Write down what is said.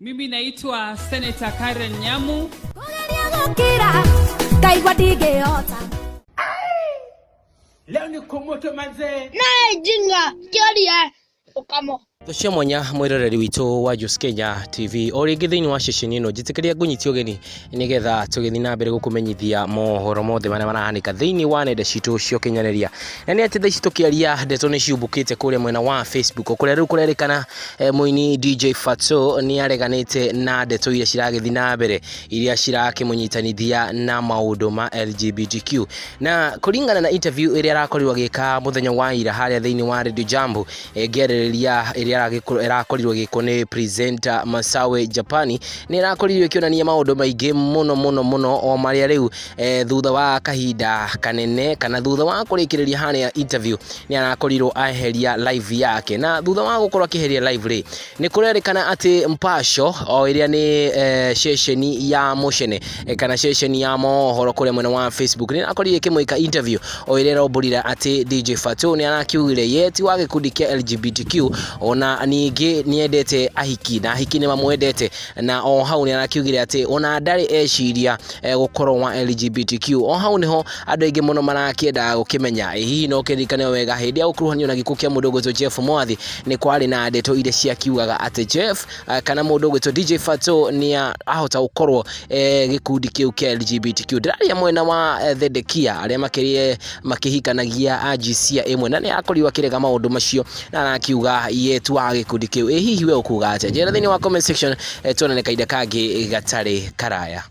Mimi naitwa Senator Karen Nyamu. Kũgeria gũkira ngaigua ndingĩhota. Leo ni kumoto manzee. Naye jinga kĩoria ũkamo. Cia mwanya mwĩroreri witũ wa Juice Kenya TV o rĩngĩ thĩinĩ wa ceceni ĩno, njĩtĩkĩria ngũnyitie ũgeni nĩgetha tũgĩthiĩ na mbere gũkũmenyithia mohoro mothe marĩa marahanĩka thĩinĩ wa nenda citũ cia ũkinyanĩria. Na nĩ atĩ thaa ici tũkĩaria, ndeto nĩ ciumbũkĩte kũrĩa mwena wa Facebook kũrĩa rĩu kũrerĩkana mũini DJ Fatxo nĩ areganĩte na ndeto iria ciragĩthiĩ na mbere iria cirakĩmũnyitanithia na maũndũ ma LGBTQ. Na kũringana na interview ĩrĩa arakorirwo agĩka mũthenya wa ira harĩa thĩinĩ wa Radio Jambo, ngĩarĩrĩria ĩrĩa ĩrakorirwo ĩgĩkwo nĩ presenter Masawe Japani, nĩ ĩrakorirwo ĩkĩonania maũndũ maingĩ mũno mũno mũno o marĩa rĩu thutha wa kahinda kanene kana thutha wa kũrĩkĩrĩria harĩa interview, nĩ arakorirwo aheria live yake. Na thutha wa gũkorwo akĩheria live rĩ, nĩ kũrerĩkana atĩ Mpasho o ĩrĩa nĩ ceceni ya mũcene kana ceceni ya mohoro kũrĩa mwena wa Facebook nĩ ĩrakorirwo ĩkĩmwĩka interview o ĩrĩa ĩraumbũrire atĩ DJ Fatxo nĩ arakiugire ye ti wa gĩkundi kĩa LGBTQ, ona ningĩ nĩ endete ahiki na ahiki nĩ mamwendete. Na o hau nĩ arakiugire atĩ ona ndarĩ eciria gũkorwo wa LGBTQ. O hau nĩho andũ aingĩ mũno marakĩendaga gũkĩmenya. Hihi no kĩririkane wega hĩndĩ ya gũkuruhanio na gĩkuũ kĩa mũndũ ũgwĩtwo Jeff Mwathi, nĩ kwarĩ na ndeto iria ciakiugaga atĩ Jeff kana mũndũ ũgwĩtwo DJ Fatxo nĩ ahota gũkorwo gĩkundi kĩu kĩa LGBTQ. Ndĩraria mwena wa Thedekia arĩa makĩrĩe makĩhikanagia a jinsia ĩmwe, na nĩ akorirwo akĩrega maũndũ macio na arakiuga ye tu wa gĩkundi kĩu. Ĩ hihi we ũkuga atĩa? Njĩra thĩinĩ wa comment section, tuonane kahinda kangĩ gatarĩ karaya.